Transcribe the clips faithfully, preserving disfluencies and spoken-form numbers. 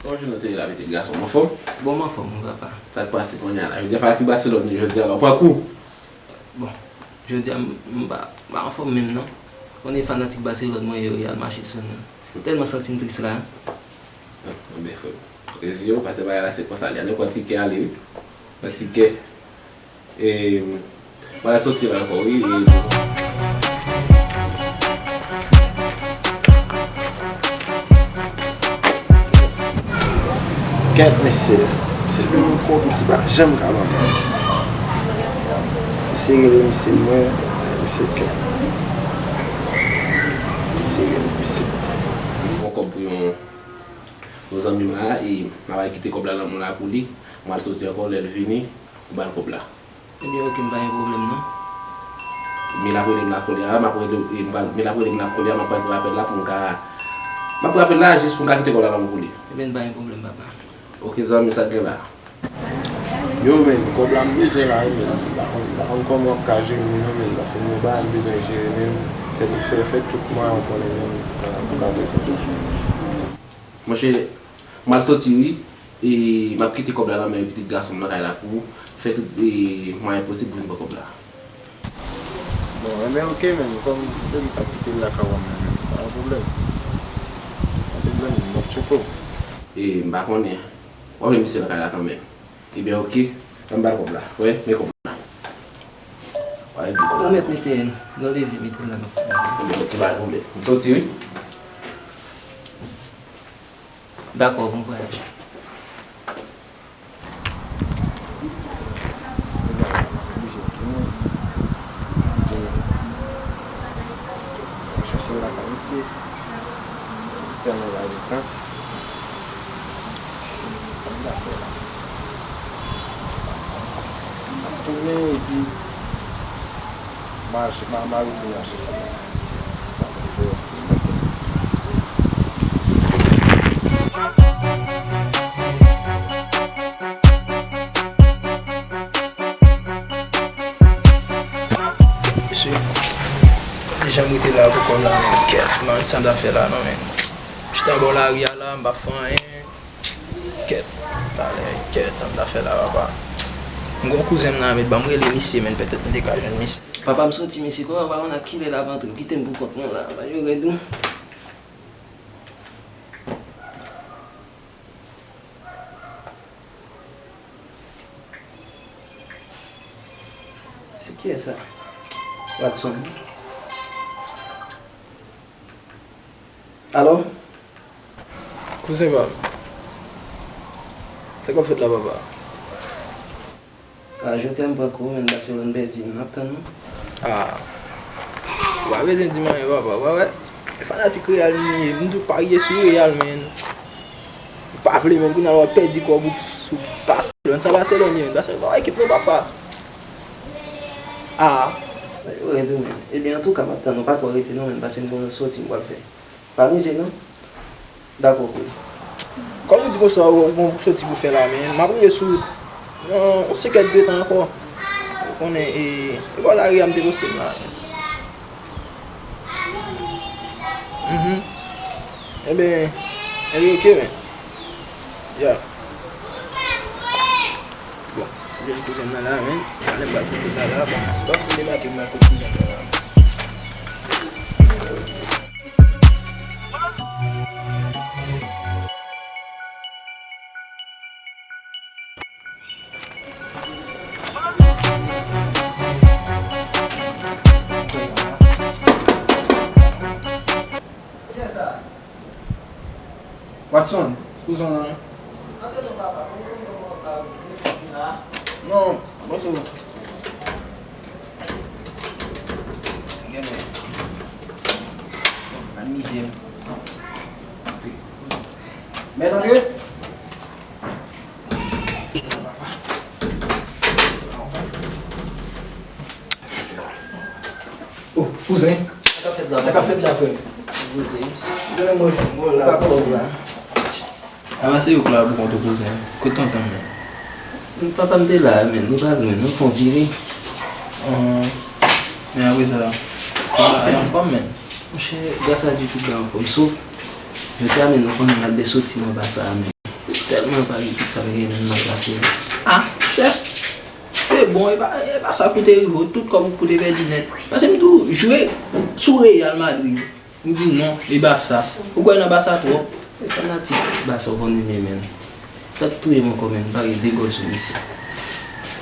Bonjou, nou te la pitit gason. Anfòm? Bon, m anfòm, wi, papa. Sa k pase kounye a la? Jodi a fanatik Baselòn yo, jodi a la, w pran kou? Bon, jodi a m, m pa, m pa anfòm menm, non. Konnen fanatik Baselòn mwen yo, y al mache sou nou. M tèlman santi m tris la. Ah, enben, frè m. Reziye w, paske bagay la se konsa l ye. Nou pran tikè ale, wi. Pran tikè. E, m pral soti la ankò, wi. E, kèt, mesye. Mesye, mesye pa janm ka antann. Mesye rele, mesye mwen, mesye kèt. Mesye rele, mesye. Yon kòb pou yon, yon zanmi m la, e m ap al kite kòb la nan men l la pou li. M al soti ankò, lè l vini, ou ba l kòb la. Ebyen, oke, m pa gen pwoblèm, non. Men l ap rele m la kounye a, m ap rele, e, m pral, men l ap rele m la kounye a, m ap pran rapèl la pou m ka, m ap rapèl la jis pou m ka kite kòb la nan men pou li. Ebyen, m pa gen pwoblèm, papa. Oke, zanmi, sa k gen la? Yo, men, kòb la m bezwen la, wi, men, m pa konn, m pa konn kòman w ap ka jere l, non, men, paske m gen bagay m bezwen jere, men, fè, fè, fè tout mwayen w konnen, men, pou ka, pou ka bezwen. Monchè, m al soti wi, e m ap kite kòb la nan men pitit gason m nan kay la pou fè tout, e, mwayen posib pou vin pran kòb la. Bon, enben, oke, men, kòm depi m t ap kite l lakay ou a, men, pa gen pwoblèm. Pa gen pwoblèm, m ap tcheke w. E, m pa konnen. W ap jwenn misye nan kay la kanmenm. Ebyen, oke. Ann ba l kòb la. Wè, men kòb la. Wè, men kòb la. Ou mèt mete l nan leve, mete l la, m ap fè. Ebyen, oke, pa gen pwoblèm. M soti, wi. Dakò, bon vwayaj. Chèche l lakay misye. Tèlman lage tan. Sa m ta fè la? M ap tounen epi m a, m a, m a retounen al chèche l. Sa m te fè, èske m ap fè? Mesye, deja m rete la pou kòb la, men kèt, man, sa m ta fè la, non, men. Chita bò lari a la, m pa fè anyen. Kèt, talè, kèt, sa m ta fè la, papa. M gon kouzen m nan, men ban m rele misye, men petèt m te ka jwenn misye. Papa, m soti, mesye, kòman w pa konn a kilè l ap antre? Kite m pou kont mwen la, pa jwe rèd ou. Se kiyès sa? Watson. Alo? Kouzen pa m. Sa k ap fèt la, papa? A, jodi a m pran kou, men Baselòn pèdi, m ap tann ou. A. Ou pa bezwen di m anyen, papa, ou pa wè? E fanatik Real m ye, m tou parye sou Real, men. Ou pa vle, men, kounye a la w ap pèdi kòb ou sou Baselòn. Sa Baselòn ye, men. Baselòn pa yon ekip non, papa. A. Yo rèd wi, men. Ebyen, antouka, m ap tann ou, pa twò rete non, men, paske m gon sòti m pral fè. Pa mize non. Dakò, kouz. Kòm ou di konsa, ou, ou gon sòti pou fè la, men m ap rive sou, nan yon senkèt de tan ankò. Ou konnen, e, e bò lari a m te poste m la. Mhm. Enben, enben, oke, men. Ya. Bon, jwenn kouzen m nan la, men. Talè m pral kote la, la, bon, m pral kote la, ke m pral kote kouzen m nan la. Watson, kouzen w lan wi. Non, mwen sou. Gade. Ann mize. Mèt antre. Oh, kouzen. Sa k ap fèt la, sa k ap fèt la, frè m? Kouzen. Mwen, mwen, mwen la, mwen la. Apa se yo k la pou kont ou, kouzen. Kote tonton m nan? Papa m te la, men nou pa lwen, nou fè yon vire. Ahn, men apre sa, papa a anfòm, men. Monchè, gras a Dye tout bagay anfòm, sof, jodi a, men nou konnen malgre soti nou anba sa a, men. Tèlman Paris tout sa m genyen menm nan plase. Ah, chèf, se bon, e pa, e pa sa pou te rive w, tout kòb ou pou te pèdi nèt. Paske m tou jwe sou Real Madrid. M di non, e Barça. Ou kwè nan Barça twòp? E fanatik Barça w konnen m ye, menn. Sa k touye m ankò, menn, m pare de gòl sou misye.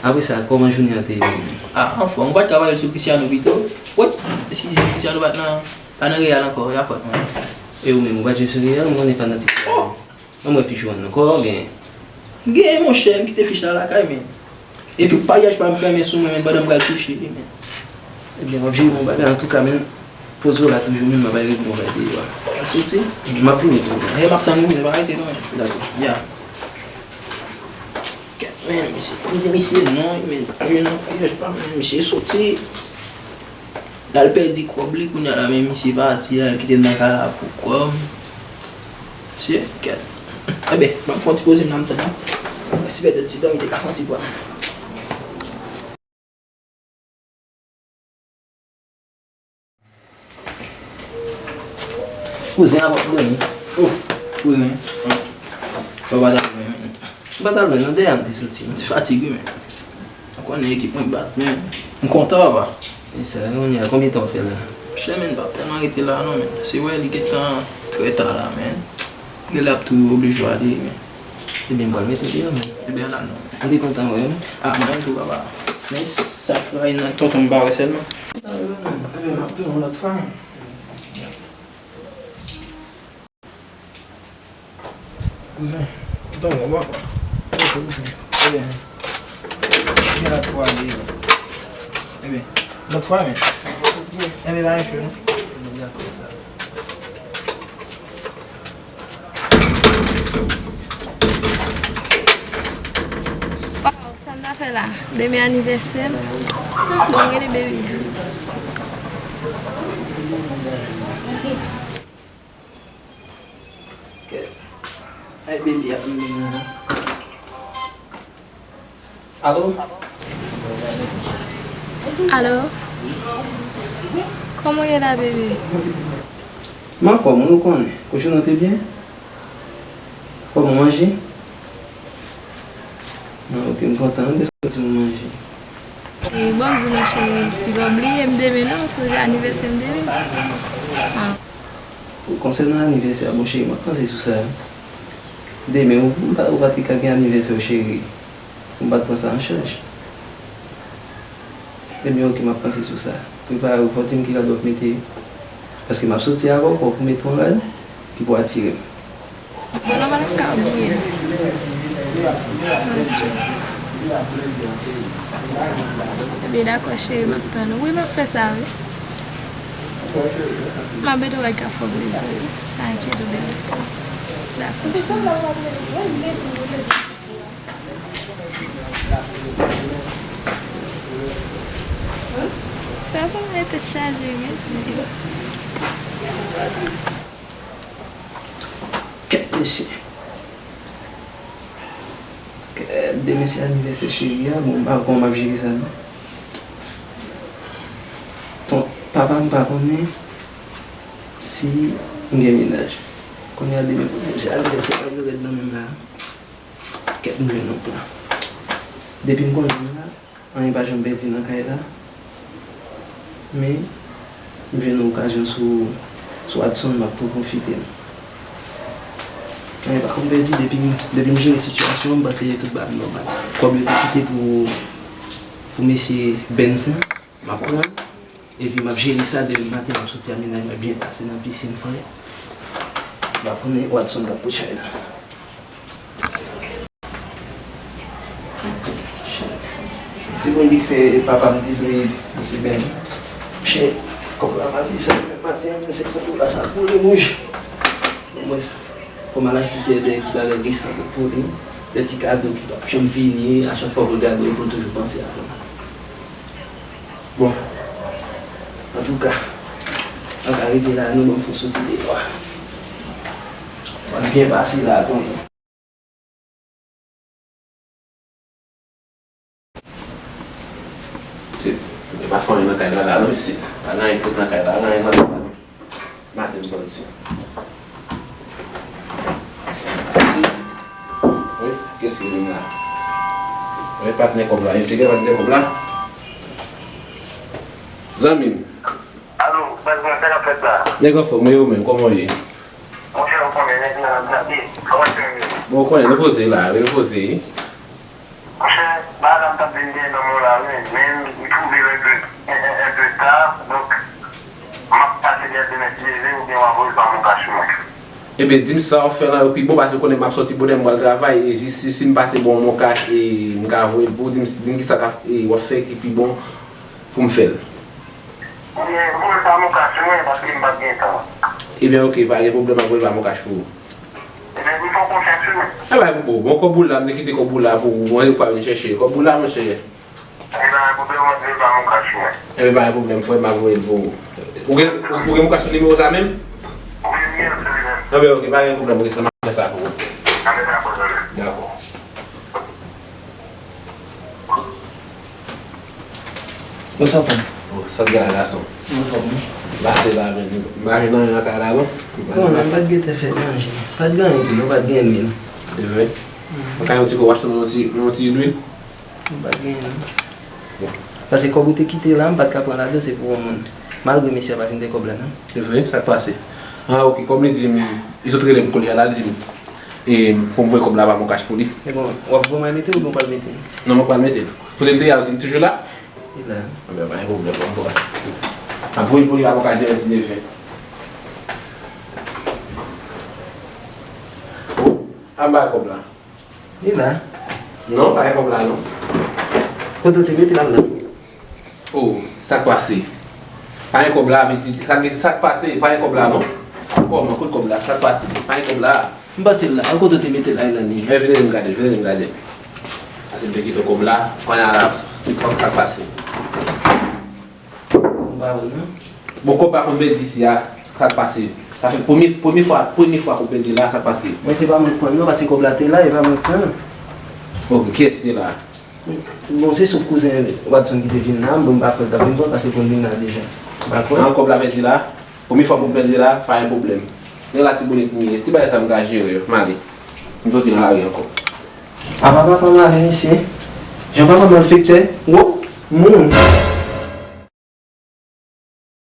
Apre sa, kòman jounen an te ye, menn? Ah, anfòm, ou pa t ka pale sou Cristiano pito? Wi, eskize, Cristiano pa t nan, pa nan Real ankò, e a fòt mwen. E ou menm, ou pa t jwe sou Real, m konnen fanatik Real. Oh! Ann wè fich ou an nan. Kòman w genyen? M genyen, monchè, m kite fich la lakay, men. Epi paryaj pa m fèmen sou mwen, men, pandan m pral touche li, men. Ebyen, w ap jere yon bagay, antouka, men, poze w la toujou, men, m ap al regle yon bagay deyò a. W ap soti? M ap vini tou. E, m ap tann ou, men, pa rete non, men. Dakò. Ya. Kèt, men, misye, m di misye non, men, pa jwe nan paryaj pa m, men, misye soti. L al pèdi kòb li, kounye a la, men misye pati, l al kite m nan kay la pou kòb. Mesye, kèt. Enben, ban m fè yon ti poze m nan, m tann. Si pètèt ti dòmi te ka fè yon ti pran. Kouzen, apa w dòmi? Oh, kouzen. Papa ta dòmi. M pa t al lwen non, dèyè a m te soti. M te fatige, men. Ou konnen ekip mwen bat, men. M kontan, papa. E sa, kounye a, konbyen tan w fè la? Monchè, men, m p ap tèlman rete la, non, men. Se vre, li gentan trè ta la, men. M genlè ap tou oblije ale, men. Ebyen, m pral mete w deyò, men. Ebyen, ala non. M te kontan wè w. Ah, mwen menm tou, papa. Men sa k ray nan tonton m pa wè sèlman. Ebyen, m ap tounen yon lòt fwa, men. Kouzen, ou tann mwen, papa. Ebyen, gen la pou ale. Ebyen, lòt fwa, men. Ebyen, pa enkyete, non. Waw, sa m ta fè la? Demen anivèsè m. Ah, bon, rele baby a. Kèt. Ay, baby ap vini la. Alo? Alo? Kòman w ye la, baby? M anfòm, wi, ou konnen. Kot jounen w te byen? Kòman w manje? Ah, ok, m kontan, m te santi m manje. E, bon, m di non, cheri, piga w bliye m demen non, sonje anivèsè m demen. Ah. Konsènan anivèsè a, bon, cheri, m ap panse sou sa. Demen, ou, ou pa, ou pa te ka gen anivèsè w, cheri. Ou pa t pran sa an chaj. Ebyen, ok, m ap panse sou sa. Prepare w, fò w di m ki rad w ap mete. Paske m ap soti avè w, fòk ou mete yon rad ki pou atire m. Bon, nòmal, m ka bliye l. Ok. Ebyen, dakò, cheri, m ap tann ou. Wi, m ap fè sa, wi. M ap mete w rad k ap fè w plezi, wi. Pa enkyete w, baby. Dakò, cheri. Sa, sa, mete chaje, mèsi. Kèt mesye. Kèt, demen se anivèsè cheri a, bon, m pa konn kòman m ap jere sa, non. Ton, papa m pa konnen si m gen mennaj. Kounye a demen pou demen se anivèsè pa yo rèd nan men m la. Kèt, m jwenn yon plan. Depi m konnen m la, anyen pa janm pèdi nan kay la. Men, m jwenn yon okazyon sou, sou Adson, m ap tou pwofite l. Anyen pa konn pèdi, depi m, depi m jere sitiyasyon an, m panse tout bagay nòmal. Kòb yo te kite pou, pou mesye Benz lan, m ap pran l. Epi m ap jere sa, demen maten m ap soti a mennaj mwen byen pase nan pisin fre. M ap konnen Watson k ap pout chay la. Se konn li k fè papa m te vle, mesye Ben. Monchè, kòb la mal desann demen maten, mil senk san dola sa boule wouj. Omwen, fò m al achte de, de ti bagay resan pou li. De ti kado ki p ap janm fini, a chak fwa pou l gade yo, pou l toujou panse a mwen. Bon, antouka, an ka rete la, nou ban m fon soti deyò a. Mwen byen pase la, konnen. Tchè, e pa fè anyen nan kay la, la, non, mesye. Pa gen anyen k pot nan kay la, pa gen anyen nan kay la, non. Maten m sòti. Mwen patnè kòb la, wi, se gen patnè kòb la. Zanmi m. Alo, baz mwen, sa k ap fèt la? Nèg anfòm, wi, ou menm, kòman w ye? Monchè, ou konnen, nèg la ap gade. Kòman se menm? Bon, ou konnen, nou poze la, wi, nou poze, wi. Monchè, bagay la m t ap vin genyen nan men w la, wi, men m twouve l enpe, en, en, enpe ta, donk, m ap pase demen si Dye vle, oubyen w a voye l pa Moncash mwen. Ebyen, di m sa w ap fè la yo pi bon, paske w konnen m ap sòti bonè, m pral travay, e jis si, si m pase ba w Moncash, e m ka voye l pou w, di m, di m kisa w ap fè ki pi bon pou m fè l. Ebyen, voye l pa Moncash mwen, paske m p ap gen tan. Ebyen, oke, pa gen pwoblèm, m ap voye l pa Moncash pou ou. Ebyen, m fè w konfyans, wi. E pa gen pwoblèm, bon, kòb ou la, m te kite kòb ou la pou ou, mwen, ou pa vin chèche l. Kòb ou la, monchè. Ebyen, pa gen pwoblèm, w ap voye l pa Moncash mwen. Ebyen, pa gen pwoblèm, frè m, m ap voye l pou ou. Ou gen, ou, ou gen Moncash sou nimewo sa menm? Wi, m gen l sou li menm. Ebyen, oke, pa gen pwoblèm, oke, sa m ap fè sa pou ou. Ebyen, dakò, dakò. Dakò. Bonswa, frè m. Oh, sa w gen la, gason? Anfòm, wi. Pase la, men. M pa jwenn anyen nan kay la, non. Bon, men m pa t gentan fè manje. Pa t gen anyen tou, non, pa t gen lwil. Se vre? Mhm. Ou ka yon ti kou w achte nou yon ti, yon ti lwil? M pa t gen, non. Bon. Paske kòb ou te kite la, m pa t ka pran ladan, se pou yon moun. Malgre mesye a pa fin gen kòb la, non. Se vre? Sa k pase? Ah, oke, kòm li di m, li sot rele m kounye a la, li di m, e, pou m voye kòb la pa Moncash pou li. E bon, w ap voye mwen mete l oubyen w pral mete l? Non, mwen pral mete l. Kote l te ye a, li toujou la? Li la. Anben, pa gen pwoblèm, bon, bon. M ap voye l pou li pa Moncash demen si Dye vle. Oh, anba kòb la. Li la. Non, pa gen kòb la, non. Kote w te mete l la? Oh, sa k pase? Pa gen kòb la, vle di, sa k, sa k pase? Pa gen kòb la, non. Kòman, kote kòb la? Sa k pase? Pa gen kòb la. M panse l la. An kote w te mete l la, nan li? Men vin ede m gade, vin ede m gade. Paske m te kite kòb la, kounye a la, sa k pase? M pa wè l, non. Bon, kòb pa konn pèdi isi a, sa k pase? Sa fè premye, premye fwa, premye fwa kòb pèdi la, sa k pase? Mwen se pa mwen k pran l, non, paske kòb la te la, e pa mwen k pran l. Ok, kiyès ki te la? Bon, se sof kouzen Wadson ki te vin la, bon, m pa kwè l t ap vin pran l, paske l konn vin la deja. M pa kwè. An, kòb la pèdi la? Premye fwa kòb pèdi la, pa gen pwoblèm. Men la Tibonit m ye, ti bagay sa m ka jere yo, m ale. M soti nan lari ankò. Apa papa m ale, mesye. Jan papa malfektè, wo, moun.